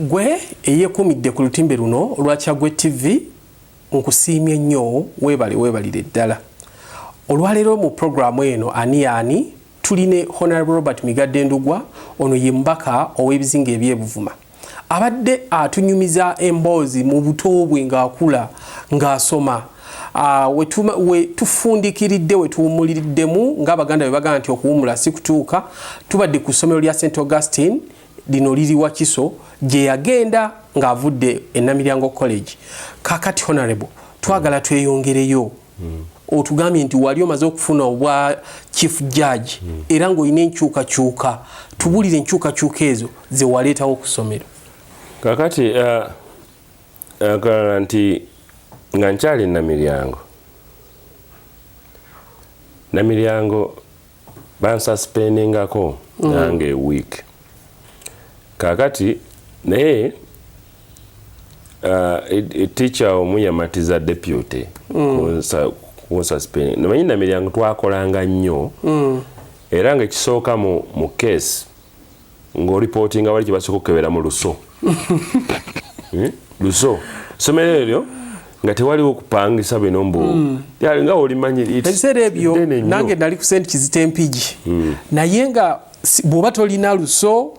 Gwe eyeekuumidde ku lutimbe luno olwa Kyaggwe TV, nkusiimye nnyo, weebale weebalire ddala. Olwaleero mu pulogulaamu eno Ani Yaani tuli ne Honorable Robert Migadde Ndugwa, ono ye mubaka ow'ebizinga eby'e Buvuma. Abadde atunyumiza emboozi mu buto bwe ng'akula ng'asoma. We tufundikiridde, we tuwumuliriddemu ng'Abaganda bwe bagamba nti okuwumula si kutuuka, tubadde ku ssomero lya St Augustine, lino liri Wakiso, gye yagenda ng'avudde e Namilyango College. Kakati Honorable, twagala tweyongereyo. Otugambye nti wali omaze okufuna obwa chief judge era ng'olina enkyukakyuka. Tubulire enkyukakyuka ezo ze waleetawo ku ssomero. Kakati akalala nti nga nkyali Namiryango bansuspendingako nange week. Kakati naye teacher omu yamatiza deputy kunsuspending. Namanyi Namiryango twakolanga nnyo era nga ekisooka mu case ng'oripootinga wali kyebasooka okukebera mu luso. Luso somero eryo nga tewaliwo kupangisa bino mbu nga olimanyi. Ebiseera ebyo nange nali ku St Kizito Mpigi, naye nga bw'oba tolina luso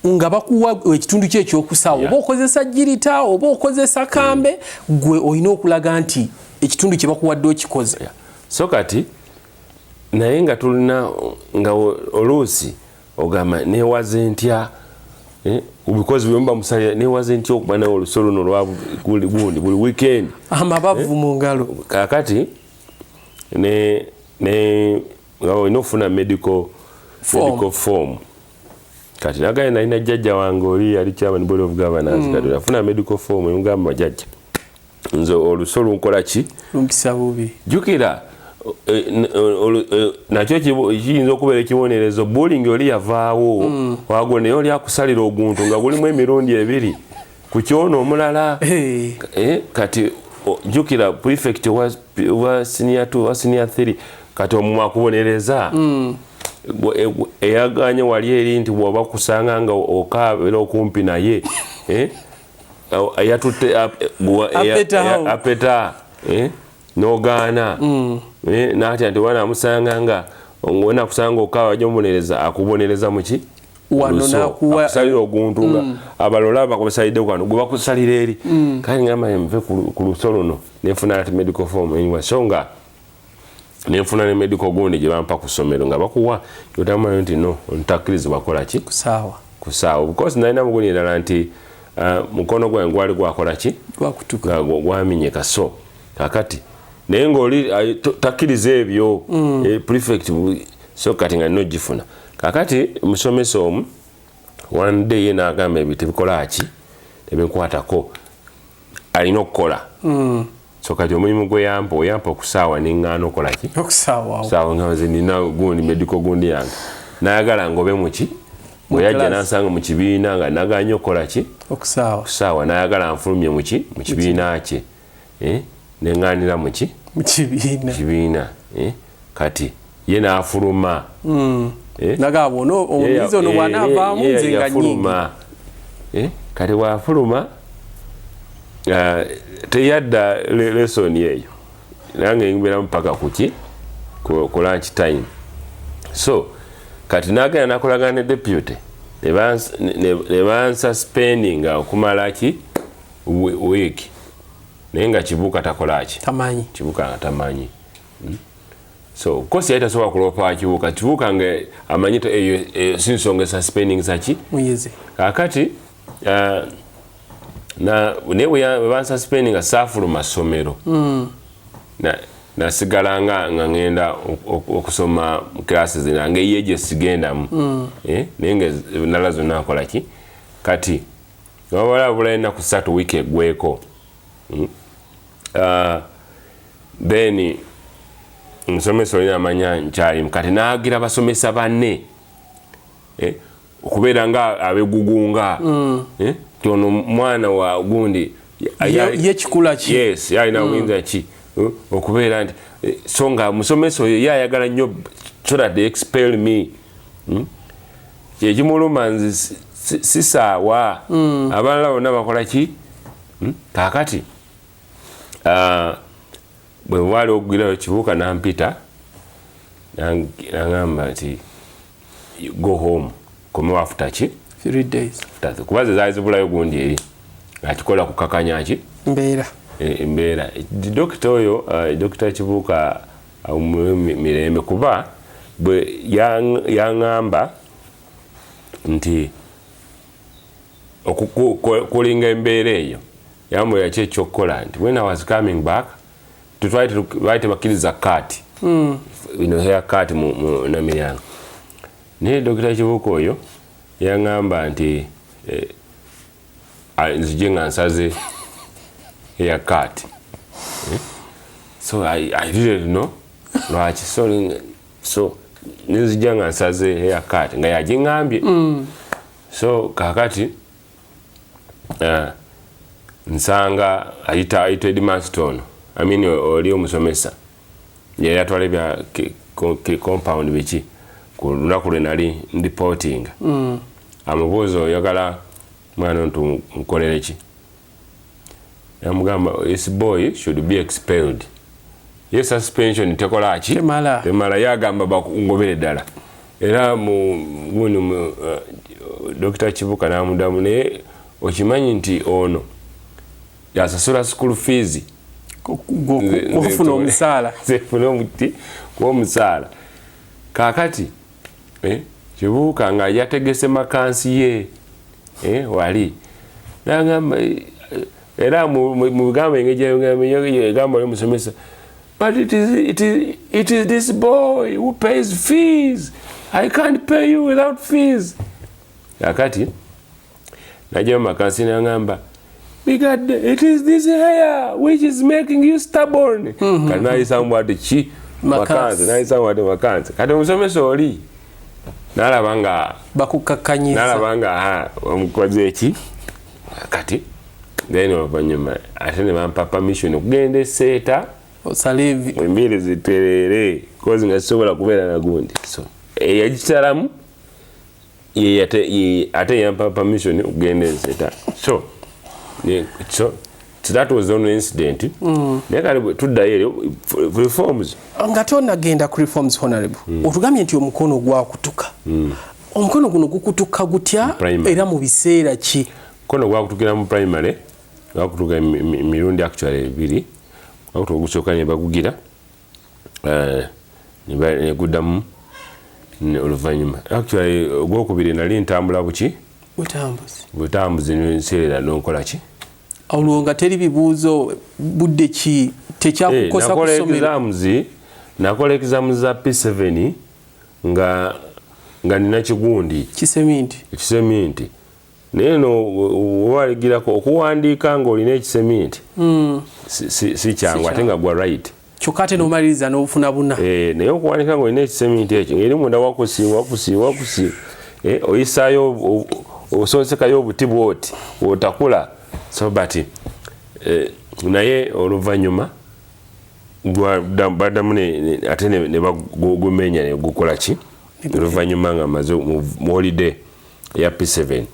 nga bakuwa ekitundu kyo ekyokusaawa, oba okozesa jirita oba okozesa kambe, gwe olina okulaga nti ekitundu kye bakuwadde okikoze. So kati naye nga tulina nga oluusi ogamba newaze ntya, because bwe muba musalira newaze ntya okuba nawe oluso luno lwa gundi buli weekend. Amabavu mu ngalo. Kakati ne nga olina okufuna medical form. Medical form. Kati nagaye nalina jjajja wange oli yali chairman Board of Governors. Kati nafuna medical form, emugamba, "Jjajja, nze oluso lunkola ki?" Lumpisa bubi. Jjukira nakyo kiyinza okubeera ekibonerezo. Bullying oli yavaawo wago, naye oli akusalira oguntu nga gulimu emirundi ebiri ku kyono omulala. Kati jjukira prefect wa senior 2, wa senior 3, kati omumwa akubonereza eyaganye wali eri nti bw'oba kusanga nga okaabera okumpi naye, yatutte apeta n'ogaana, n'atya nti wanamusanga nga onakusanga okaaba ajja omubonereza, akubonereza muki? Akusalira oguntu nga abalola bakusalidde kwano, gwe bakusalira eri. Kale ngamba nve ku luso luno, nenfuna ati medical form. Anyway, so nga nenfuna ne medical gundi gye bampa ku ssomero nga bakuwa yotamanyi nti no ntakkirizibwa kola ki? Kusaawa. Kusaawa, because nalina mugundi endala nti mukono gwange gwali gwakola ki? Gwamenyeka. So kakati naye ngaoli takkiriza ebyo, prefect. So kati nga nina ogifuna. Kakati musomesa omu one day ye n'agamba ebyo tebikola ki, tebinkwatako, alina okukola. So kati omulimu gwe yampa, oyampa okusaawa, neŋŋaana okola ki? Okusaawa. Nga nze nina gundi medical gundi yange, nayagala ngobe muki. Bwe yajja nansanga mu kibiina nga naganye okukola ki? Okusaawa. Okusaawa. Nayagala nfulumye muki, mu kibiina kye, neŋŋaanira muki? Mu kibiina. Kibiina. Kati ye n'afuluma. Nagamba ono omuyizi ono bw'anaavaamu nze nga nyingi. Kati bw'afuluma teyadda lesson eyo, nange mbeeramu paka kuki, ku lunch time. So kati nagenda nakolagana ne deputy ne bansuspendinga okumala ki, week, naye nga Kibuuka takola ki? Tamanyi. Kibuuka nga tamanyi. So of course yali tasobola kuloopa Kibuuka. Kibuuka nga amanyi eyo si nsonga suspending saki. Muyizi. Kakati naye bwe bansuspendinga saafuluma ssomero. Nasigala nga ngenda okusoma mu classes nange ye gye sigendamu, naye nga endala zonna nkola ki. Kati wabala bula ennaku 3 wiiki eggweko. Then omusomesa olina amanya nkyalimu, kati naagira basomesa banne okubeera nga abegugunga, ti ono mwana wa gundi. Ye kikula ki? Yes, alina buyinza ki okubeera nti so nga musomesa oyo ye ayagala nnyo so that they expel me. Kyekimuluma nze. Sisaawa abalala bonna bakola ki? Kaakati bwe waali okugirayo, Kibuuka nampita, nangamba nti, "Go home, komewo after ki?" 3 days. Kuba ze zaali zibulayo gundi eri akikola kukakanya ki? Mbeera. Embeera. Dokita oyo, Dokita Kibuuka, mirembe, kuba bwe yaŋŋamba nti kulinga embeera eyo, yambulira ki ekyokukola, nti when I was coming back, twali tebakkiriza cut, ino hair cut mu Namiryango. Naye Dokita Kibuuka oyo yaŋŋamba nti nzije nga nsaze hair cut. So I didn't know lwaki. So nenzija nga nsaze hair cut nga yagiŋŋambye. So kakati nsanga ayita headmaster ono, I mean, oli omusomesa yali atwala ebya compound biki ku lunaku lwe nali reporting. Amubuuza, "Oyagala mwana ono tumukolere ki?" Yamugamba, "This boy should be expelled." Ye suspension tekola ki? Temala. Temala. Yagamba bakungobere ddala. Era mu gundi mu Dr. Kibuka n'amuddamu, "Naye okimanyi nti ono yasasula school fees?" Ofuna omusaala. Nfune omuti kuba omusaala. Kaakati Kibuuka nga yategese makansi ye, wali nagamba, era mu bigambo engeri egamba oli musomesa, "But it is this boy who pays fees. I can't pay you without fees." Kakati najjayo makansi nagamba, "Migadde, it is this hair which is making you stubborn." Kati nayisamu bwati ki? Makansi. Nayisamu bwati makansi. Kati omusomesa oli nalaba nga bakukakkanyiza. Nalaba nga omukoze eki. Kati then oluvanyuma ate ne bampa permission okugenda eseeta. Osale enviiri zitereere, 'cause nga sisobola kubeera nagundi. So eyagitalamu ate yampa permission okugenda enseeta. So that was the only incident. Naye kale tuddayo eri reforms. Nga tonagenda ku reforms, honorable, otugambye nti omukono gwakutuka. Omukono guno gukutuka gutya? Primary. Era mu biseera ki? Mukono gwakutukira mu primary, gwakutuka emirundi actually ebiri. Gwakutuka ogusooka ne bagugira, neguddamu oluvannyuma. Actually ogwokubiri nali ntambula buki? Butambuzi. Butambuzi, nenseera nonkola ki? Olwo nga teri bibuuzo, budde ki, tekyakukosa Nakola kusomero? Exams, nakola exams za P7 nga nina kigundi. Kiseminti. Ekiseminti. Naye no waligirako okuwandiika ng'olina ekiseminti, si kyangu, ate nga gwa right. Kyokka ate n'omaliriza n'obufuna buna. Naye okuwandiika ng'olina ekiseminti ekyo ng'eri munda wakusiiwa wakusiiwa wakusiiwa, oyisaayo osonsekayo obuti bwoti otakula. So but naye oluvannyuma baddamu ate ne bagumenya ne gukola ki oluvannyuma nga maze mu holiday ya P7.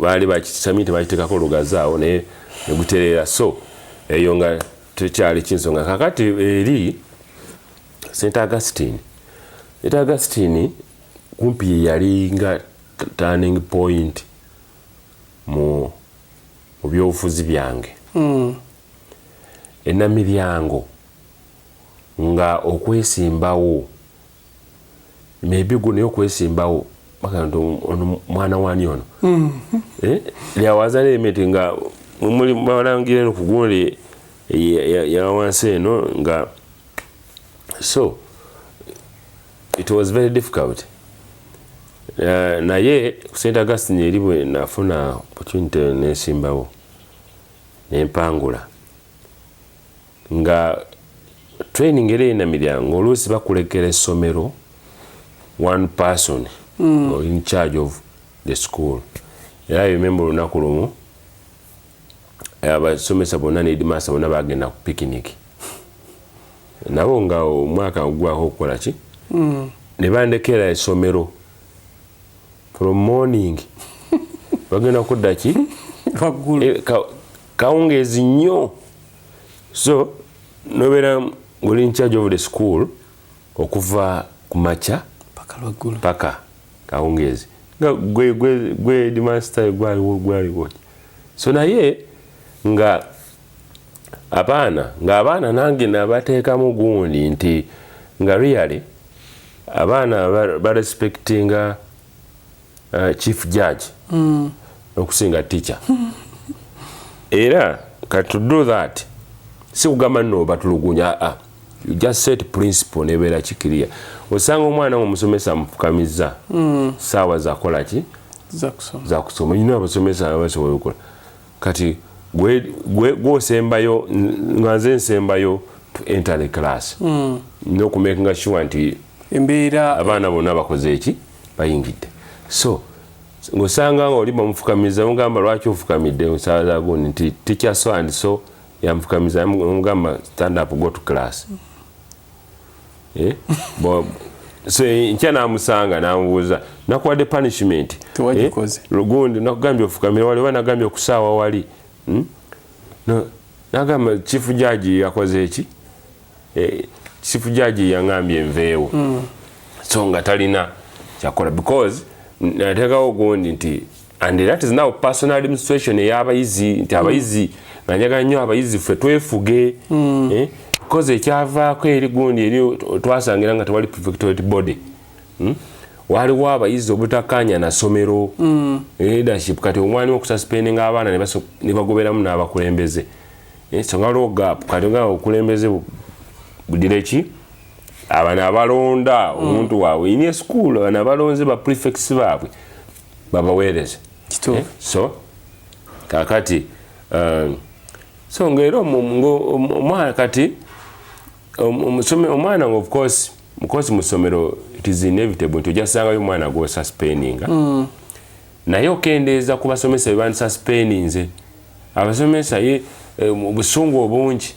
Baali bakisamiti bakitekako olugazi awo naye negutereera. So eyo nga tekyali kinsonga. Kakati eri St Augustine, St Augustine kumpi ye yali nga turning point mu byobufuzi byange. Enamiryango nga okwesimbawo maybe gwo, naye okwesimbawo bagamba nti ono mwana wani ono. There was an element nga muli balangira eno ku gundi ya wansi eno nga, so it was very difficult. Naye ku St Augustine eri bwe nafuna opportunity nesimbawo nempangula nga training era enamiryango oluusi bakulekera essomero one person in charge of the school. Era I remember olunaku lumu abasomesa bonna ne headmaster bonna bagenda ku picnic nabo nga omwaka ogwako okukola ki, ne bandekera essomero. From morning bagenda kudda ki? Waggulu. Kawungeezi nnyo. So nobeera ng'oli in charge of the school okuva ku makya paka lwaggulu, paka kawungeezi, nga gwe headmaster, gwaliwo. So naye nga abaana nange nabateekamu gundi nti nga really abaana barespectinga chief judge okusinga teacher. Era kati to do that, si kugamba nno batulugunya, aa, you just set principle nebeera kikiriya. Osanga omwana omusomesa amufukamiza saawa zakola ki? Zakusoma. Zakusoma. Nyina abasomesa abasobola okukola. Kati gwosembayo, nga nze nsembayo to enter the class, n'okumakinga sure nti embeera abaana bonna bakoze eki? Bayingidde. So ng'osanga nga oli bamufukamiza, mugamba, "Lwaki ofukamidde nsaawa za gundi?" Nti, "Teacher so and so yamufukamiza." Mugamba, "Stand up, go to class." Eh? So nkya namusanga namubuuza, "Nakuwadde punishment." Tewagikoze. Eh? Gundi nakugambye ofukamire wali oba nagambye okusaawa wali. No, nagamba, "Chief judge yakoze eki? Eh, chief judge yaŋambye nveewo." So nga talina kyakola because nateekawo gundi nti, and that is now personal administration ey'abayizi, nti abayizi nga njagala nnyo abayizi ffe twefuge. Eh, because ekyavaako eri gundi eri twasangira nga tewali prefectorate body. Waliwo abayizi obutakkaanya na ssomero leadership. Kati omwani okususpendinga abaana ne bagoberamu n'abakulembeze. Eh, so nga waliwo gap. Kati nga obukulembeze budire ki? Abano abalonda omuntu waabwe in school, abano abalonze ba prefects baabwe babaweereze. Kituufu. Eh, so kakati so ngaera omwana kati omwana nga of course mu ssomero it is inevitable nti ojja sangayo omwana gw'osuspendinga, naye okendeeza ku basomesa be bandisuspendinze. Abasomesa ye busungu obungi,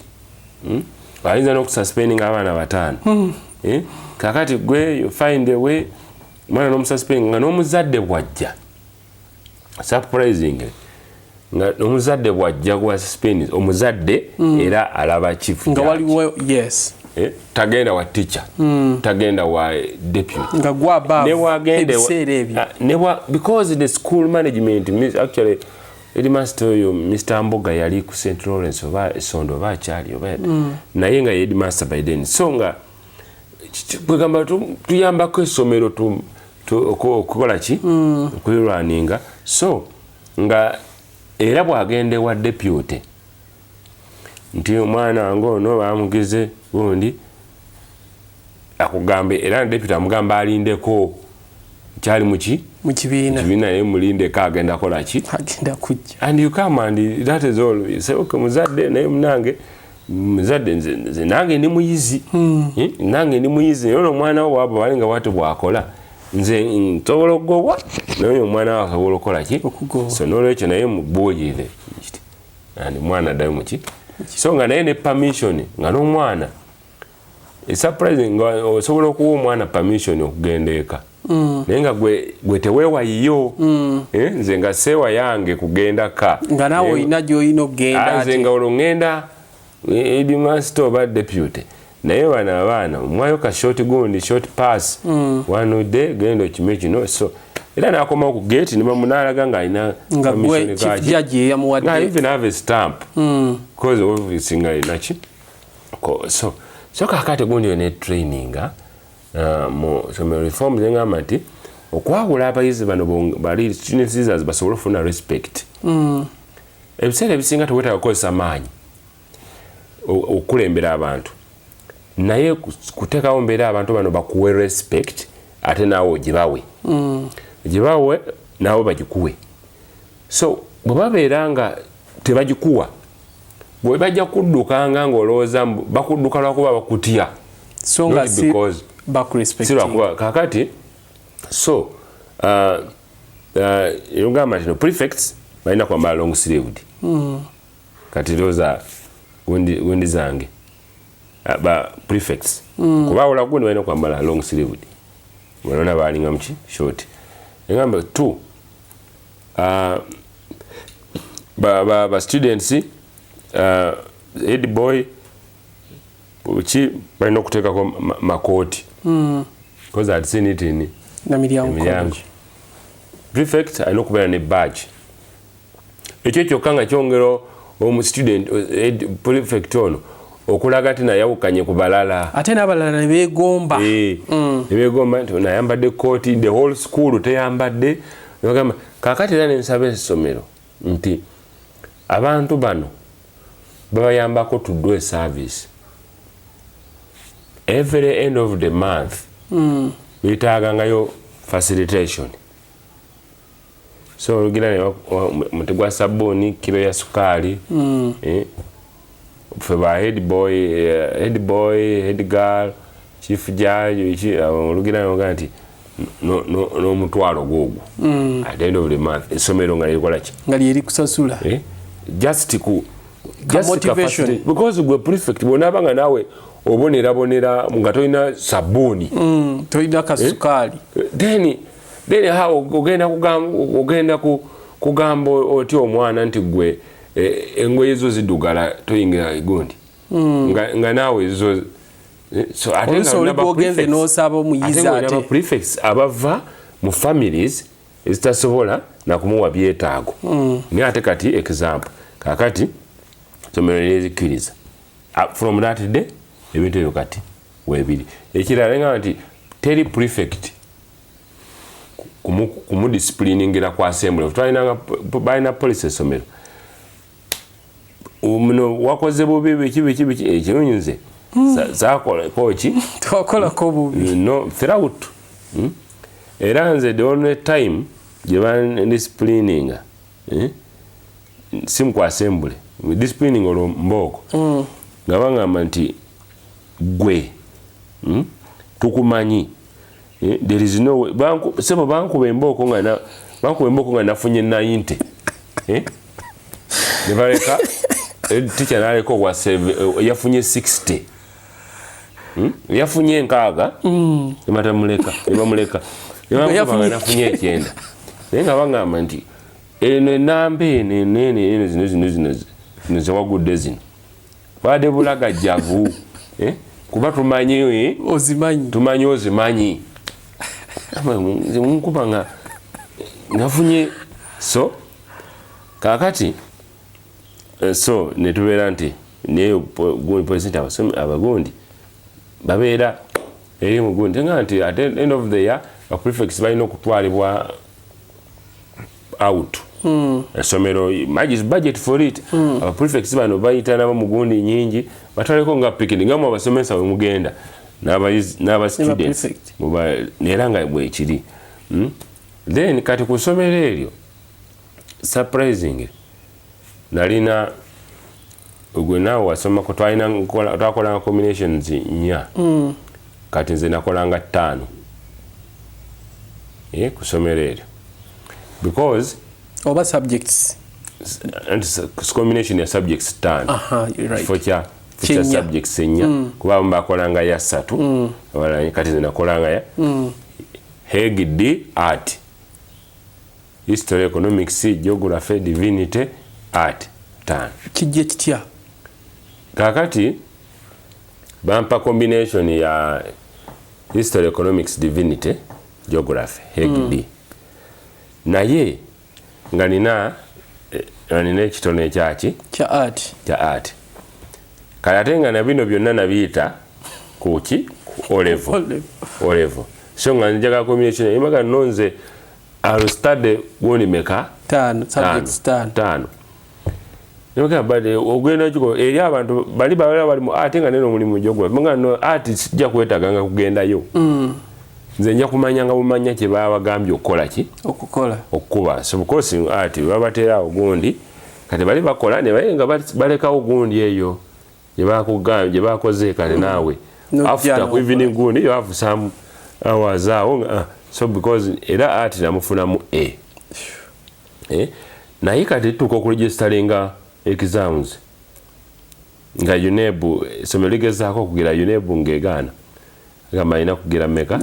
Ayinza n'okususpendinga abaana bataano. Eh, kakati gwe you find a way omwana n'omususpendinga nga n'omuzadde bw'ajja, surprisingly, nga omuzadde bw'ajja gwa suspend omuzadde era alaba chief nga judge. Waliwo, yes. Eh, tagenda wa teacher, tagenda wa deputy. Nga gwa Ne wagende ebiseera ebyo. Ah, because the school management actually headmaster oyo Mr Mboga yali ku St Lawrence oba Sondo oba akyali oba, naye nga headmaster by then. So nga kwegamba tuyambako essomero okukola ki? Okulirwaninga. So nga era bwagenda ewa deputy nti omwana wange ono bamugize gundi, akugambe, era deputy amugamba alindeko, kyali muki? Mu kibiina. Kibiina, naye mulindeko, agenda kola ki? Agenda kujja. And you come and that is all. You say, "Okay, muzadde, naye munange muzadde, nze nange ndi muyizi. Eh, nange ndi muyizi, naye ono omwana wo bwaba bali nga bwati bwakola, nze nsobola okugobwa, naye omwana we asobola okukola ki?" Okugobwa. So nolwekyo naye mubuulire and omwana addayo muki. So nga naye ne permission nga n'omwana, surprising, nga osobola okuwa omwana permission okugenda eka, naye nga gwe teweewayiyo. Eh, nze nga seewa yange kugenda ka nga naawe olina gy'olina okugenda. Ah, nze ate nga olwo ŋŋenda headmaster oba deputy, naye bano abaana omwayo ka short gundi, short pass, one day genda okime kino. So era nakomawo ku gate nebamunalaga ng'alina nga gwe permission chief kaki. judge yeyamuwadde. Nga even have a stamp because obviously nga alina ki. So kakati gundi ne training mu somero reforms engamba nti okwawula abayizi bano bali student leaders basobole okufuna respect. Ebiseera ebisinga tewetaaga kukozesa maanyi okukulembera abantu, naye kuteekawo mbeera abantu bano bakuwe respect, ate naawe ogibawe, naawe bagikuwe. So bwe babeera nga tebagikuwa, bwe bajja kuddukanga ng'olowooza bakudduka lwakuba bakutya. So nga Not si because bakurespecting. Si lwakuba kakati. So yogamba nti no prefects balina kwambala long sleeved. Kati those gundi zange, ba prefects kubawula gundi balina kwambala long sleeved, bona balinga muki? Short. Engamba two, ba students, head boy ki balina okuteekako makooti, because I'd seen it in Namilyango. Prefect alina okubeera ne badge. Ekyo kyokka nga kyongera omu student prefect ono okulaga nti nayawukanye ku balala. Ate n'abalala ne beegomba. Ne beegomba nti nayambadde kooti, the whole school teyambadde. Nebagamba kaakati era nensaba essomero nti abantu bano babayambako to do a service every end of the month. Beetaagangayo facilitation, so olugira muti gwa sabbuuni, kiro ya sukaali. Ffe ba head boy, head boy, head girl, chief judge, olugira noga nti n'omutwalo gwogwo at the end of the month essomero nga likola ki? Nga lyeri kusasula. Just ku just because gwe prefect bw'onaaba nga naawe obonerabonera nga tolina sabbuuni, tolina kasukaali, then how ogenda kugamba otya omwana nti gwe engoye zo ziddugala toyingira gundi, nga naawe zo? So ate oli bwogenze n'osaba omuyizi ate prefects abava mu families ezitasobola nakumuwa byetaago. Naye ate kati example, kakati somero lyezikkiriza, from that day ebintu ebyo kati webiri. Ekirala nga nti teri prefect kumudiscipliningira ku assembly. Balina policy essomero, muno wakoze bubi biki biki biki. Ekirungi nze zakolako ki? Twakolako bubi. No, throughout. Era nze the only time gye bandisciplininga, si mu assembly, disciplining olwo mbooko, nga bagamba nti gwe, tukumanyi. There is no way. Sebo bankuba embooko nga bankuba embooko nga nafunye 90, eh? Ne baleka teacher n'aleka ogwa yafunye 60, Yafunye 60, nebatamuleka, nebamuleka nafunye 90. Naye nga bagamba nti eno enamba eno eno eno zino zino zino zino zewagudde zino badde bulagajjavu, eh? Kuba tumanyi ozimanyi, tumanyi ozimanyi. Nkuba nga nafunye. So kakati so netubeera nti naye gundi nti abagundi babeera eri mugundi nga nti at the end of the year prefects balina okutwalibwa out. Essomero budget for it. Aba prefects bano bayita nabo mugundi nyingi, batwaleko nga picnic, nga mu abasomesa we mugenda n'aba students era nga bwekiri. Then kati ku ssomero eryo, surprising, nalina gwe naawe wasomako, twakolanga combinations 4. Kati nze nakolanga 5 ku ssomero eryo because oba subjects? Combination ya subjects 5, kifo kya subjects 4, kuba abamu bakolanga ya 3, kati nze nakolanga ya HEG D art, history, economics, geography, divinity, art, 5. Kijje kitya? Kakati bampa combination ya history, economics, divinity, geography, HEG D, naye nga nina ekitono ekyaki? Kya art. Kya art. Kale ate nga nabino byonna nabiyita kuki? O level. O level. So nga njagala combination emaga nonze I'll study gundi meka? 5 subjects, 5. 5. Nemaka bade ogenda kiko eri abantu bali bawala bali mu art nga neno mulimu geography. Mga no art sijja kwetaaga nga kugendayo. Nze nja kumanya nga bumanya kye babagambye okukola ki? Okukola. Okukuba. So of course art babatera ogundi kati bali bakola ne bayenga balekawo gundi eyo gye bakugambye gye bakoze kale naawe. After evening gundi you have some hours awo. So because era art namufunamu A. Naye kati tutuuka okuregistaringa exams nga UNEB essomero ligezaako okugira UNEB ng'egaana, gamba alina kugira mmeka?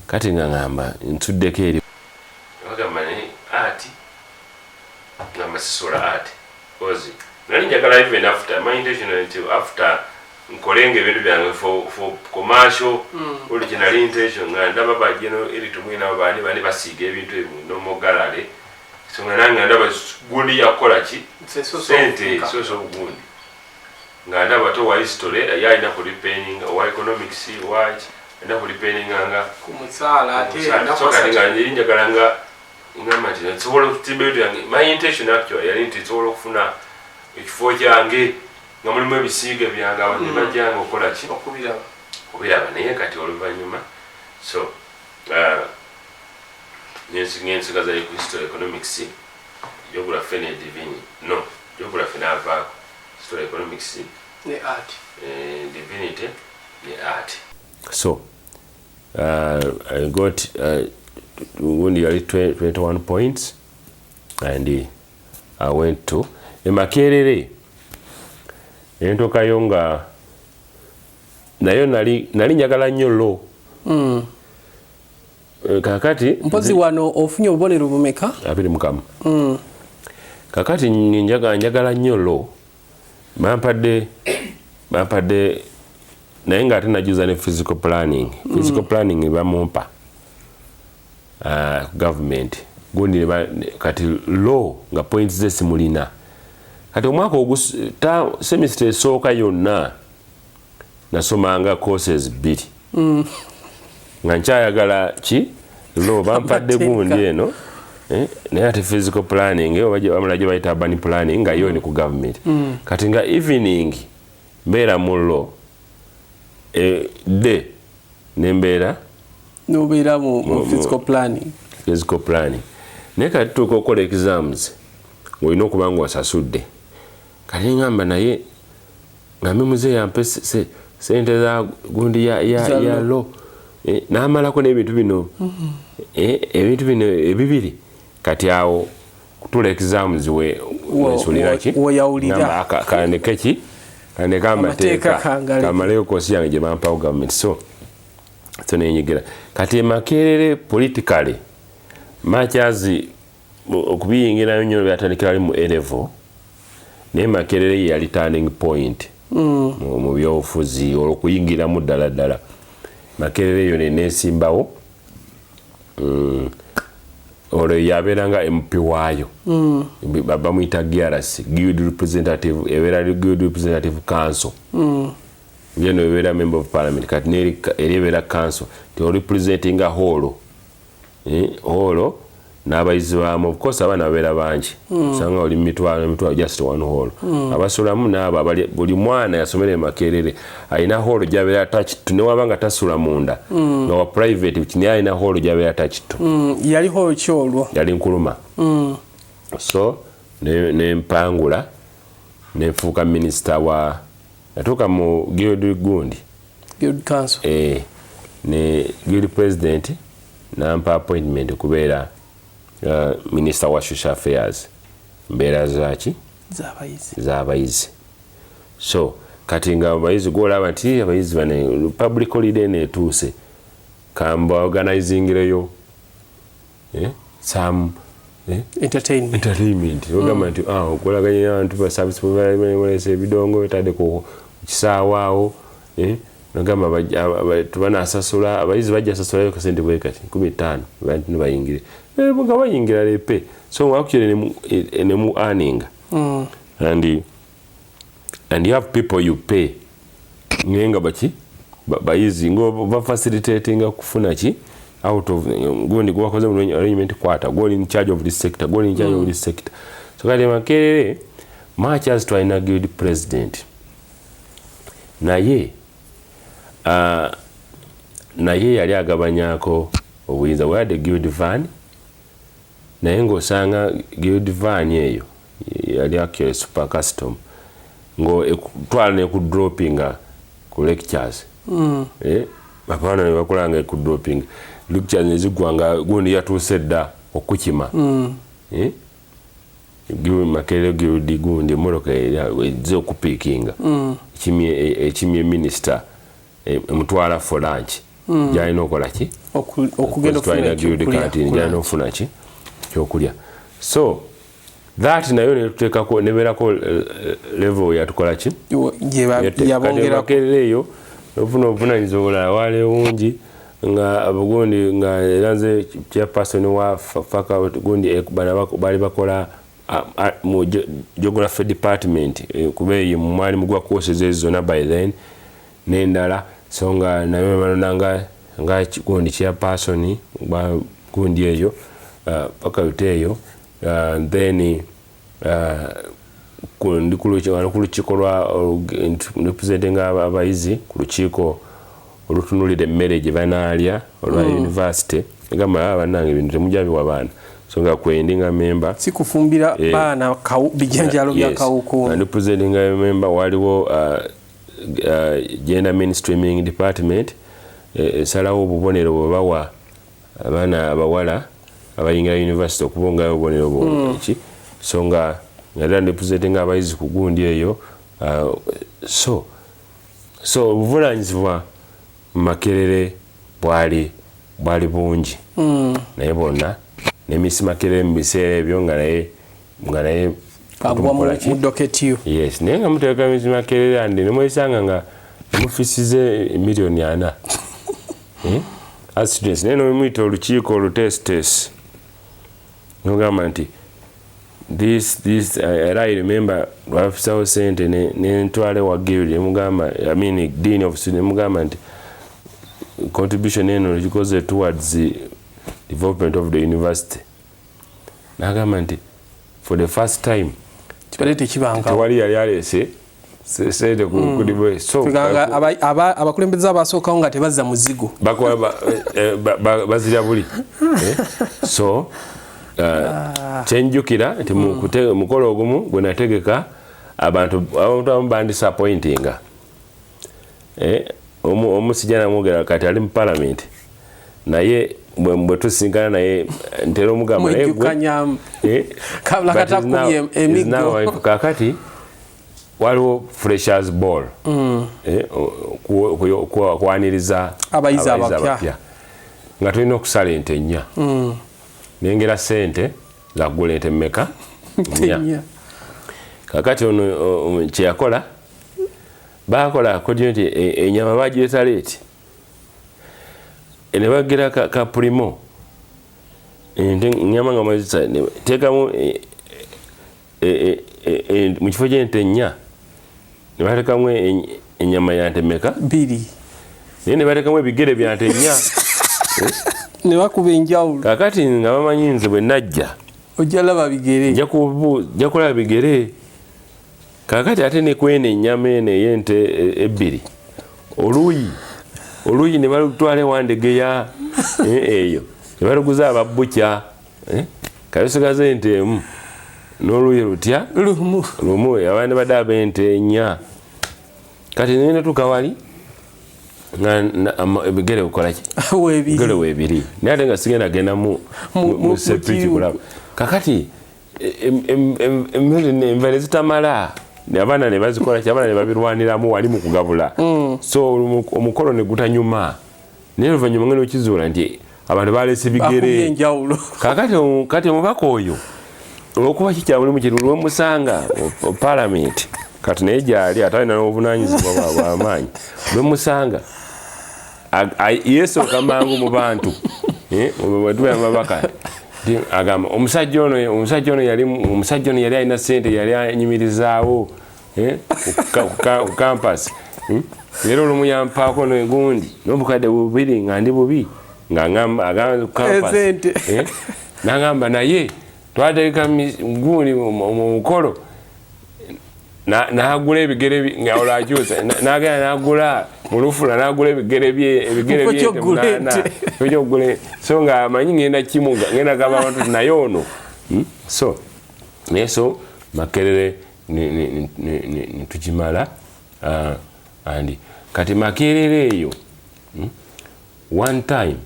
Kati nga ngamba ntuddeko eri. Ngamba sisobola art, because nali njagala even after my intention nti after nkolenga ebintu byange for commercial. Original intention nga ndaba ba General Elly Tumwine, abo bani bani basiiga ebintu ebyo nomo galale, so nga nange ndaba gundi yakukola ki, sente soso obugundi, nga ndaba to wa history ye alina ku depending, owa economics waki alina ku depending nga ku musaala ate. So kati nga njeri njagala nga ngamba nti nsobola okutimba ebintu byange. My intention actually yali nti nsobola okufuna ekifo kyange nga mulimu ebisiige byange, abantu ne bajjanga okukola ki? Okubiraba. Okubiraba. Naye kati oluvannyuma so nensigaza history, economics, geography ne divinity. No, geography n'avaako, history, economics ne art. Divinity ne art. So I got gundi yali 21 points and I went to Emakerere. Entokayo nga nayo nali njagala nnyo law. Kakati Mpozi wano ofunye obubonero bumeka? 21. Kakati njagala nnyo law, bampadde naye nga ate najuza ne physical planning. Physical planning bamumpa government gundi kati law nga points ze simulina. Kati omwaka ogu semester esooka yonna nasomanga courses 2 nga nkyayagala ki law, bampadde gundi eno, naye ate physical planning oba bamala gye bayita urban planning nga yo ni ku government. Kati nga evening mbeera mu law, day nembeera nobeera mu physical planning. Physical planning. Naye kati tutuuka okukola exams, ng'olina okuba nga osasudde. Kati ngamba naye ngambe muzeeyi ampe sente za gundi ya law, n'amalako n'ebintu bino, ebintu bino ebibiri. Kati awo kutula exams we wensulira ki? Woyawulira. Ngamba kandeke ki, kandeke amateeka. Amateeka. Kamaleyo kosi yange gye bampawo government. So nenyigira kati Emakerere politically, much as okubiyingirayo nnyo byatandikira ali mu A-level, naye Makerere ye yali turning point mu byobufuzi, olwokuyingiramu ddala ddala. Makerere eyo nenesimbawo. Olwo yabeera nga MP waayo. Bamuyita GRC, Guild Representative, ebeera Guild Representative Council. Ngeno ebeera member of parliament, kati eri ebeera council ti orepresentinga hall, hall n'abayizi baamu. Of course abaana babeera bangi, osanga oli mitwalo emitwalo, just one hall. Abasulamu n'abo abali, buli mwana yasomera e Makerere alina hall gy'abeera attached to, newaba nga tasula munda, nga wa private, naye alina hall gy'abeera attached to. Yali hall ki olwo? Yali Nkurumah. So nempangula nenfuuka minisita wa, natuuka mu guild gundi. Guild council. Ne guild president nampa appointment okubeera minister wa social affairs, mbeera zaki? Z'abayizi. Z'abayizi. So kati nga abayizi gwolaba nti abayizi bane public holiday netuuse, kamba organizingireyo some entertainment. Entertainment. Ogamba nti okolaganya abantu ba service provider, ebidongo betadde ku kisaawe awo, nagamba tubanasasula abayizi, bajja sasulayo kasente bwe kati 15, bantu nibayingire, nga bayingira lepe. So actually nemu earning and you have people you pay, naye nga baki bayizi ngo bafacilitatinga kufuna ki out of gundi gwakoze mu arrangement, kwata go in charge of this sector, go in charge of this sector. So kati Makerere, much as twalina guild president, naye naye yali agabanyako obuyinza. We had a guild van, naye ng'osanga guild van eyo yali actually super custom, ng'etwala nekudropinga ku lectures. Abaana ne bakolanga ekudroping lectures nezigwa nga gundi yatuuse dda okukima. Makerere guild gundi emmotoka ezze okupiikinga, ekimye minisita, emutwala for lunch, gyalina okukola ki? Okugenda okufuna Twalina guild ekyokulya. Canteen, gyalina okufuna ki kyokulya. So That nayo netuteekako, nebeerako level yatukola ki. Yabongerako. Eyo ofuna obuvunanyizibwa obulala wali bungi, nga bugundi nga era nze chairperson wa faculty gundi, bano baali bakola mu geography department, kuba eyo mwali mugwa courses ezo zonna by then n'endala. So nga nayo balonanga nga gundi chairperson wa gundi eyo, faculty eyo. Then ndi ku lukiiko lwa representing abayizi ku lukiiko olutunulira emmere gye banaalya olwa university. Egamba, "Bannange, ebintu temujja biwa baana." So nga kwendi nga member. Si kufumbira baana bijanjaalo bya kawukuumi. Representing member. Waliwo gender mainstreaming department, esalawo obubonero bwe bawa abaana abawala abayingira university, okubongayo obubonero bweki. So nga era representing abayizi ku gundi eyo. So obuvunanyizibwa mu Makerere bwali bungi. Naye bonna ne Miss Makerere mu biseera ebyo nga naye agwa mu docket yo. Yes, naye nga muteeka Miss Makerere andi nemwesanga nga mufisize 4 miliyoni, eh? As students, naye nomuyita olukiiko olutestesi, nogamba nti this era I remember lwafisawo sente nentwale wa guild, nemugamba, I mean dean of student, nemugamba nti contribution eno gikoze towards the development of the university. Nagamba nti for the first time kibadde tekibanga tewali yali aleese sente ku so abakulembeze abasookawo nga tebazza muzigo. Bazira buli. So kyenjukira nti mukolo ogumu gwe nategeka, abantu abamu bandisappointinga. Omu sijja namwogera, kati ali mu parliament, naye bwe tusinkana naye ntera omugamba. Kakati waliwo freshers ball, kwaniriza abayizi abapya, nga tulina okusala ente nnya. Nengera sente zakugula ente mmeka? Nnya. Kakati ono kyeyakola, bakola kodyo nti enyama bagireeta late, ne bagira ka Premio enyama nga mazisa teekamu mu kifo ky'ente nnya ne bateekamu enyama ya nte mmeka? Bbiri. Naye ne bateekamu ebigere bya nte nnya. Ne bakuba enjawulo. Kakati nga bamanyi nze bwe najja ojja laba bigere. Nja kulaba bigere. Kakati ate ne kweno ennyama eno ey'ente ebbiri, oluuyi ne balutwala ewandegeya, eyo ne baluguza ababukya. Kabisigaza ente emu n'oluuyi lutya? Lumu. Lumu. Abandi badde ab'ente ennya. Kati netuuka wali nga ebigere bukolaki? Weebiri. Ebigere weebiri, naye ate nga sigenda genda mu sepiki kulaba. Kakati enva ne zitamala, abaana ne bazikola ki, abaana ne babirwaniramu wali mu kugabula. So omukolo ne gutanyuma, naye oluvannyuma ngenda okizuula nti abantu baleese bakubye bigere. Enjawulo. Kakati kati omubaka oyo, olwokuba kikyabuli mukintu, lwemusanga mu palamenti kati naye gyali ate alina n'obuvunanyizibwa bw'amaanyi, lwemusanga yeesooka mangu mu bantu. Bwe tubeera mu babaka nti agamba omusajja ono yali alina sente, yali anyimirizaawo ku campus. Era olumu yampaako negundi n'obukadde 2 nga ndi bubi, nga ngamba, agamba ku campus. Esente. Nagamba naye twateeka gundi mu mukolo, n'agula ebigere nga olwo akyusa, n'agenda n'agula mu lufula, n'agula ebigere bye, ebigere Mu by'ente ky'okugula 8. ente. Mu ky'okugula ente. So nga amanyi ngenda kimuga, ngenda gamba abantu nti naye ono. So naye so Makerere ne tukimala. And kati Makerere eyo, one time,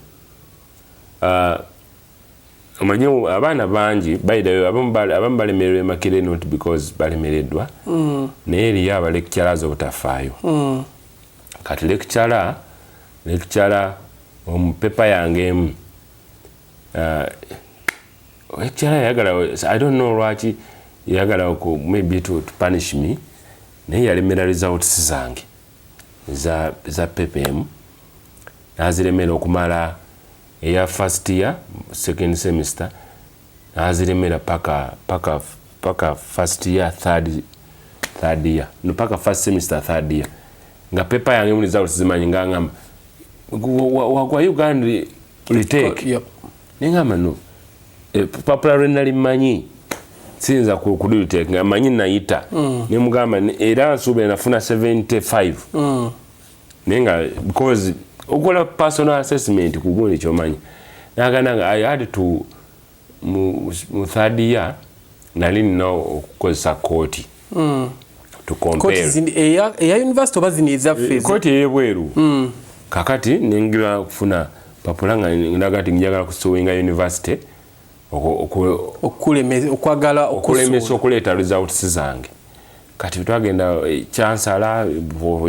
omanyi abaana bangi, by the way, abamu balemererwa e Makerere not because balemereddwa, naye eriyo aba lecturers obutafaayo. Kati lecturer omu paper yange emu, lecturer yayagala, I don't know lwaki. Yagala maybe to punish me, naye yalemera results zange za PPM, naziremera okumala eya first year second semester, naziremera paka first year third year, no, paka first semester third year, nga paper yange mu results zimanyi, nga ngamba wagwa Uganda retake. Nengamba no, papula lwe nali mmanyi siyinza ku retake, nga manyi nayita. Nemugamba era nsuubira nafuna 75, naye nga because okola personal assessment ku gundi kyomanyi, nagana nga I had to mu third year nali nina okukozesa kooti to compare. Eya university oba zino ezaffe? Kooti ey'ebweru. Kakati nengira okufuna papula nga ndaga nti njagala kusuinga university. Okwagala okulemesa okuleeta results zange. Kati twagenda chancellor,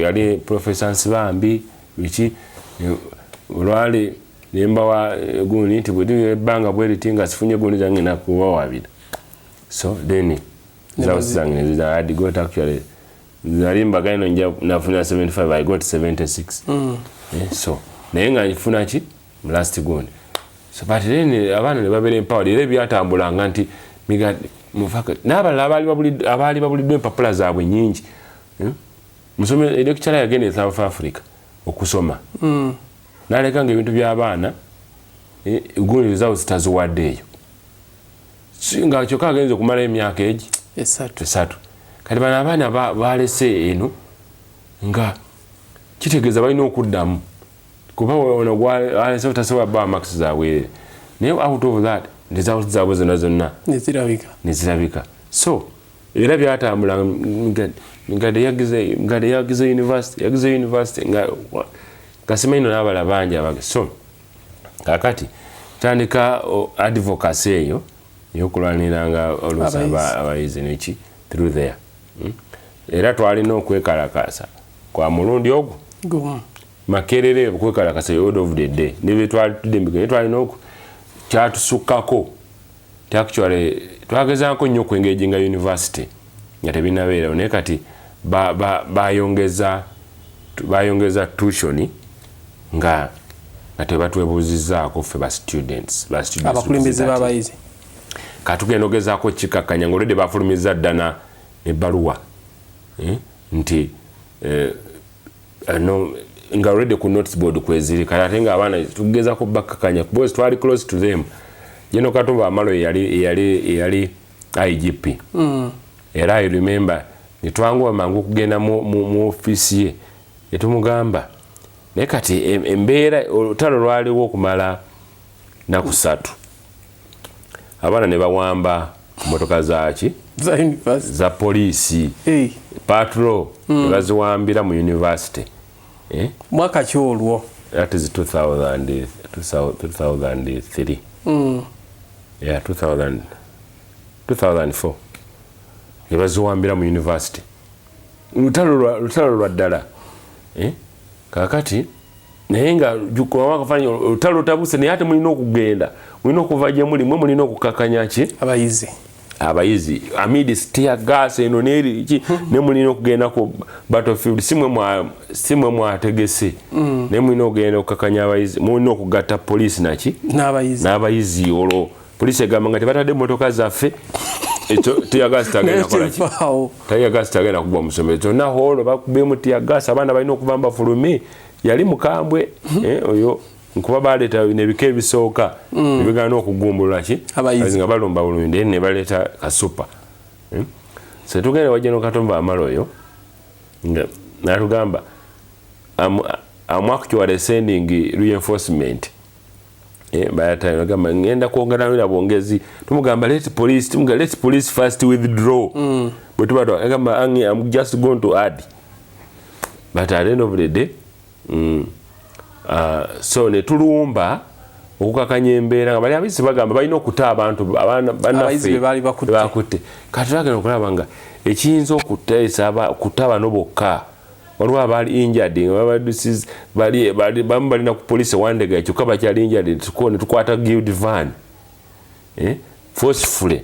yali Professor Nsibambi, biki, olwali nembawa gundi nti bwe ebbanga bweriti nga sifunye gundi zange nakubawabira. So then results zange I had got, actually nali mbagaino nja nafuna 75, I got 76. So naye nga nfuna ki last gundi. So but then abaana ne babeera empowered, era ebyatambulanga nti n'abalala abaali babuliddwa empapula zaabwe nyingi. Musome lecturer yagenda e South Africa okusoma, naleka nga ebintu by'abaana gundi results taziwadde eyo, nga kyokka agenza okumala emyaka egi esatu. Kati bano abaana balese eno, nga kitegeeza balina okuddamu, kuba ono gwalese tasobola bawa marks zabwerere. Naye out of that results zaabwe zonna zonna nezirabika. So era byatambula, Migadde yagize university, yagize university nga simanyi no n'abala bangi abage. So kakati tandika advocacy eyo eyokulwaniranga oluusi abayizi neki through there. Era twalina okwekalakasa kwa mulundi ogwo Makerere, okwekalakasa order of the day nebetwalitudde, twalina oku kyatusukkako. Actually twagezaako nnyo okwengaginga university nga tebinabeerawo, naye kati bayongeza tuition nga tebatwebuuzizaako ffe ba students. Abakulembeze b'abayizi. Katugenda ogezaako kikakkanya nga olwedde bafulumiza ddana ebbaluwa, nti no, nga already ku notice board kweziri. Kati ate nga abaana tugezako bakkakanya because twali close to them. General Katumba Wamala eyali IGP, era I remember netwanguwa mangu okugenda mu ofiisi ye netumugamba. Naye kati embeera, olutalo lwaliwo okumala naku 3, abaana ne bawamba motoka zaki za poliisi, patrol, ne baziwambira mu university. Eh? Mwaka ki olwo? That is 2000, 2003. Yeah, 2000, 2004, ne baziwambira mu university. Lutalo lwa ddala, eh? Kakati naye nga akafaananyi olutalo lutabuse, naye ate mulina okugenda, mulina okuva gye muli, mwe mulina okukakanya ki? Abayizi. Abayizi amidst tear gas eno neri ki, ne mulina okugenda ku battlefield. Si mwe mwategese, naye mulina okugenda okukakanya abayizi, mulina okugatta poliisi naki? N'abayizi. N'abayizi. Olwo poliisi egamba nga tebatadde emmotoka zaffe, ekyo tear gas tagenda kola ki? Tear gas tagenda kugwa mu ssomero kyonna. Holo bakubemu tear gas, abaana balina okuva mbafulume. Yali mukambwe, oyo nkuba baleeta nebika ebisooka nebigaana okugumbulula ki nga balumba bulungi, ne baleeta kasupa. So tugenda wa General Katumba Wamala oyo natugamba, "I'm actually sending reinforcement." Bayatagamba ngenda kwongera bwongezi. Tumugamba let police, tumugamba let police first withdraw. Bwe tuba agamba, "I'm just going to add." But at the end of the day, so ne tulumba okukakanya embeera nga bali abayizi bagamba balina okuta abantu bannaffe bakutte. Kati twagenda okulaba nga ekiyinza okuteesa kuta bano bokka, waliwo abaali injured nga bamu balina ku poliisi Wandega, kyokka bakyali injured. Ne tukwata guild van, forcefully.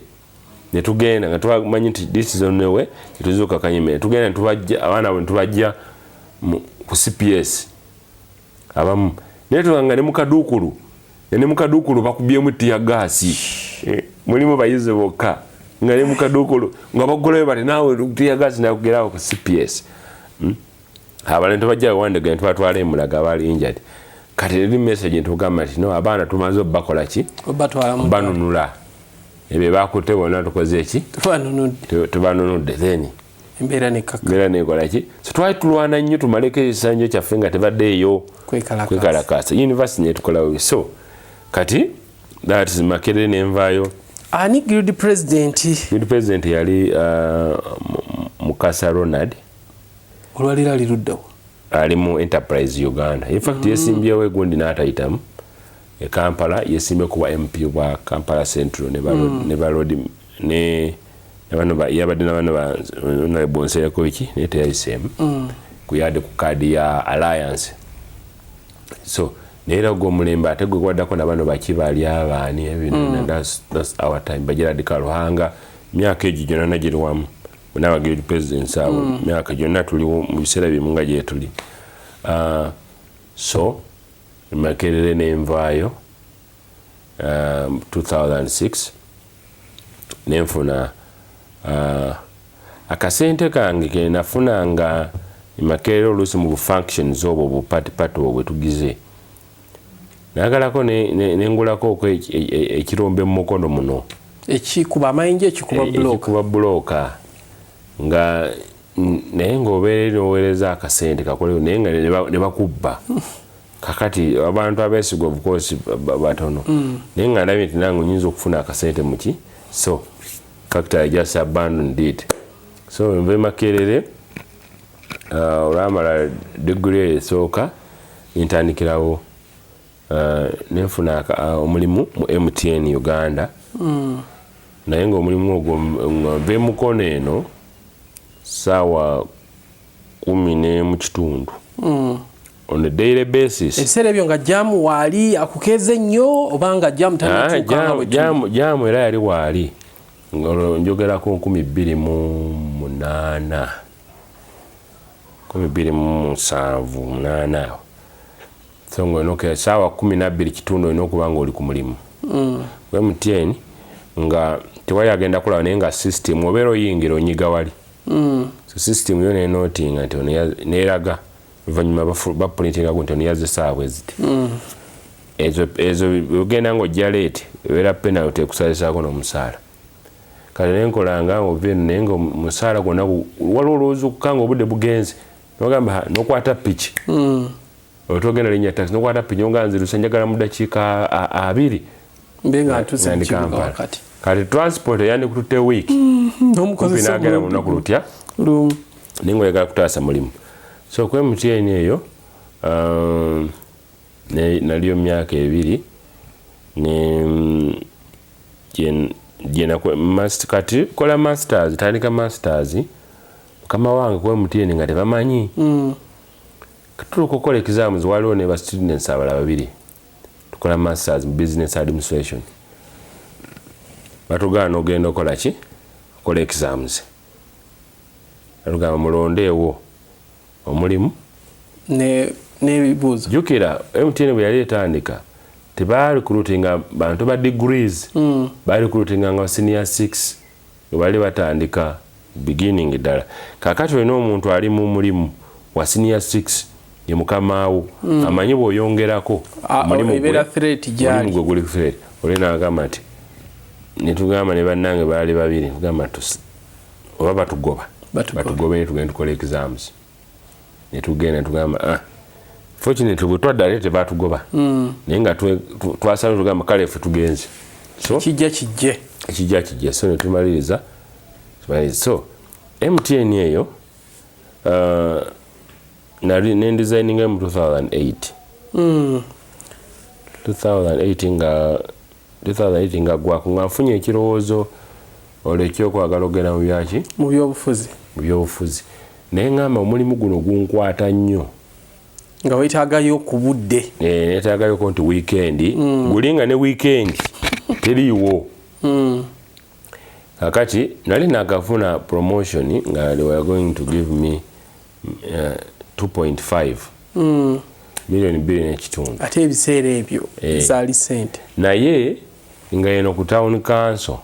Ne tugenda nga twamanyi nti this is on the way, tetuzuuka kanyemere. Tugenda ne tubajja abaana abo, ne tubajja ku CPS abamu, naye tuganga ne mukaduukulu bakubyemu tear gas. Mulimu bayizi bokka nga ne mukaduukulu nga bagulayo bati naawe tear gas nakugerawo ku CPS. Abalala tubajja wandega ne tubatwala emulaga abaali injured. Kati eri message ntugamba nti no, abaana tumaze obbakola ki? Obatwala mu Banunula ebyo bakutte bonna, tukoze eki? Tubanunudde. Tubanunudde, then embeera nekaka. Mbeera nekola ki? So twali tulwana nnyo tumaleko ekisanjo kyaffe nga tebaddeeyo kwekalakasa. Kwekalakasa. University netukolawo. So kati that is Makerere, nenvaayo. Ani guild president? Guild president yali Mukasa Ronald. Olwaliro ali luddawo? Ali mu Enterprise Uganda. In fact, yesimbyewo egundi n'atayitamu e Kampala, yesimbye kuba MP bwa Kampala Central ne ne balodi ne bano yabadde na bano ba Honorable Nsereko ki, naye teyayiseemu ku yadde ku kaadi ya Alliance. So naye era ogwo omulembe ate gwe gwaddako na bano baki bali abaani ebino. That's our time, ba Gerard Karuhanga, myaka egyo gyonna giri wamu n'aba guild presidents abo. Myaka gyonna tuliwo mu biseera bimu nga gyetuli. So Makerere nenvaayo 2006, nenfuna akasente kange kenafunanga Makerere oluusi mu bufunctions obwo bupatipati obwo bwe tugize nagalako nengulako oko ekirombe mu mukono muno. Ekikuba amayinja, ekikuba bulooka. Ekikuba bulooka nga naye ng'obeera eri oweereza akasente kakole, naye nga ne bakubba. Kakati abantu abeesigwa, of course, batono, naye nga ndabye nti nange nyinza okufuna akasente muki. So fact, I just abandoned it. So nve Makerere, olwamala degree esooka ntandikirawo, nenfuna omulimu mu MTN Uganda. Naye ngaomulimu ogwo nga nva emukono eno saawa 11:15 on a daily basis. Ebiseera ebyo nga jam waali akukeeza ennyo oba nga jam tannatuuka nga bwe tuli? Jam era yali waali, ng'olwo njogerako 2008, 2007, 8 awo. So nga saawa 12:15 olina okuba nga oli ku mulimu ku MTN, nga tewali agenda kulaba, naye nga system obeera oyingira onyiga wali. So system yo nenotinga nti ono neraga oluvannyuma baprintinga nti ono yazze saawa bwe ziti. Ezo ogenda ng'ojja late, ebeera penalty ekusalisaako n'omusaala. Kale nenkolanga ova eno, naye nga omusaala gwonna waliwo olowooza nga obudde bugenze, nogamba, "Ha," nokwata piki otogenda linnya taxi, nokwata piki nga nzirusa, njagala mu dakiika 20 mbe nga ntuuse mu nga ndi kibuga Kampala. Wakati Kati transport eyandikututte wiiki kumpi n'omukozesa n'agenda mu lunaku lutya? Lumu. Naye nga oyagala kutaasa mulimu. So ku MTN eyo naliyo myaka 2 ne kati kola masters, tandika masters. Mukama wange ku MTN nga tebamanyi. Katuuka okukola exams, waliwo ne ba students abalala babiri tukola masters mu business administration. Batugaana ogenda okola ki, okola exams. Batugamba mulondeewo omulimu n'ebibuuzo. Jjukira MTN bwe yali etandika tebarecruitinga bantu ba degrees. Barecruitinga nga senior 6 bwe bali batandika beginning ddala. Kakati olina omuntu ali mu mulimu wa senior 6 ye mukamaawo, amanyi bw'oyongerako omulimu ebeera threat gy'ali. Omulimu gwe guli threat. Oli nagamba nti netugamba ne bannange baali babiri, tugamba oba batugoba. Batugobe. Batugobe, tugende tukole exams. Netugenda netugamba, ah, fortunately bwe twadda ate tebatugoba, naye nga twasala tugamba kale ffe tugenze. So kijja kijje. Kijja kijja. So netumaliriza, tumaliriza. So MTN eyo, nali nendesigninga mu 2008. 2008 nga 2008 nga gwako nga nfunye ekirowoozo olwo ekyokwagala okugenda mu byaki? Mu byobufuzi. Mu byobufuzi, naye ngamba omulimu guno gunkwata nnyo. Nga weetaagayo ku budde. Neetaagayoko nti weekend guli nga ne weekend teriiwo. Kakati nali nakafuna promotion nga they were going to give me 2.5 2.5 million. Ate ebiseera ebyo zaali sente. Naye nga eno ku town council,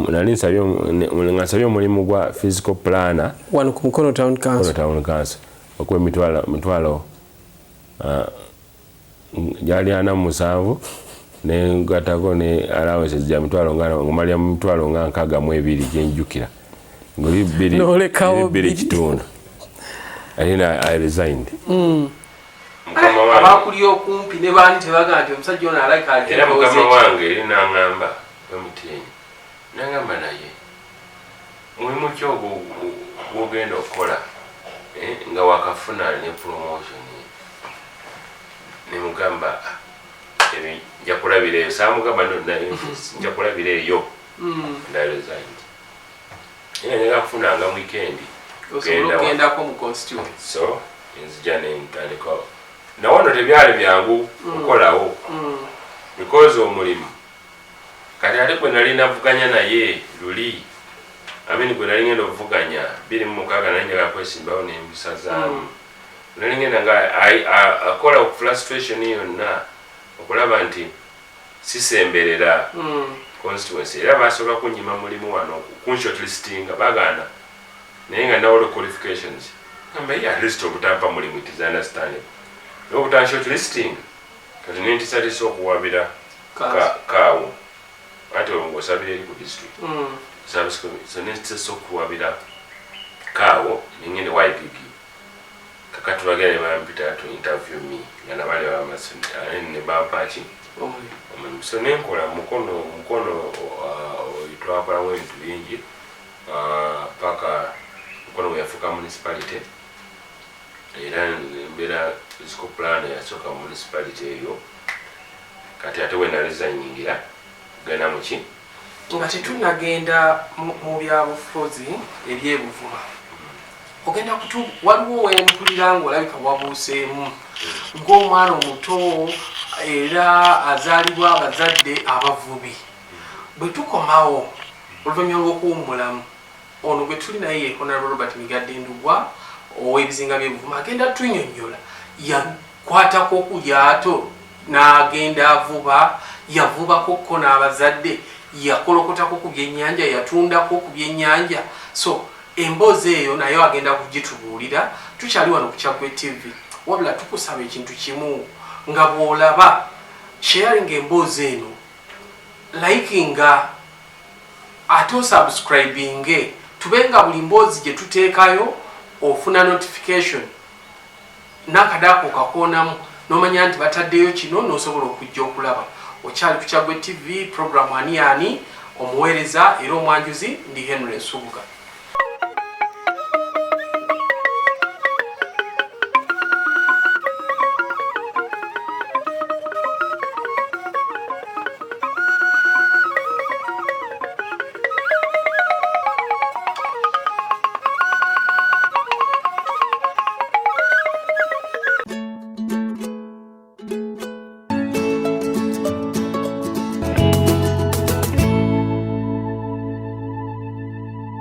nali nga nsabye omulimu gwa physical planner. Wano ku Mukono Town Council. Town Council, okuba emitwalo gyali 47, nengatako ne allowances gya mitwalo ngamalya mu mitwalo nga 62 gyenjjukira, ngoli bbiri N'olekawo bbiri bbiri. kitundu. Ate I resigned. Mukama wange Abakuli okumpi ne baani tebagaa nti omusajja ono alabika Era mukama wange eri naŋŋamba MTN, naŋŋamba, "Naye mulimu ki ogwo gwogenda okukola, nga wakafuna ne promotion?" Nemugamba, "Ah, ebyo nja kulabira eyo." Saamugamba no, nja kulabira eyo. And I resigned, era njagala kufunanga weekend. Osobola Genda okugendako mu constituency. So nzija nentandika nawano. Tebyali byangu okukolawo because omulimu kati ate gwe nali navuganya naye luli, I mean, gwe nali ngenda okuvuganya 2006, nali njagala kwesimbawo nembisazaamu, nali ngenda nga akola frustration yonna okulaba nti sisemberera constituency, era basobola kunyima mulimu wano kunshortlistinga, bagaana, naye nga nawo qualifications. Gamba ye at least obutampa mulimu, it is understandable, naye obutanshortlisting kati nentisatisa okuwabira kaawo, anti olwo ng'osabira eri ku district service committee. So nentisesa okuwabira kaawo, nengenda YPP. Kakati bagenda ne bampita to interview me, nga nabali bamase ne bampa ki? Omulimu. Omulimu. So nenkola Mukono. Twakolamu ebintu bingi, paka Mukono bwe yafuuka municipality, era embeera physical plan yasooka mu municipality eyo. Kati ate we naresigningira kugenda muki? Nga tetunnagenda mu byabufuzi ebyebuvuma, ogenda kutu waliwo wempulira ngaolabika wabuuseemu ng'omwana omuto era azaalibwa abazadde abavubi. Bwe tukomawo oluvannyuma lw'okuwummulamu, ono gwe tuli naye ye Honorable Robert Migadde Ndugwa ow'ebizinga by'ebuvuma. Agenda tunyonnyola yakwatako ku lyato n'agenda avuba, yavubako ko n'abazadde, yakolokotako ku byennyanja, yatundako ku byennyanja. So emboozi eyo nayo agenda kugitubuulira. Tukyali wano ku Kyaggwe TV, wabula tukusaba ekintu kimu: nga bw'olaba, sharing emboozi eno, likinga, ate osubscribinge, tube nga buli mboozi gye tuteekayo ofuna notification n'akadaako kakoonamu n'omanya nti bataddeyo kino, n'osobola okujja okulaba. Okyali ku Kyaggwe TV, programu Ani Ani, omuweereza era omwanjuzi ndi Henry Nsubuga.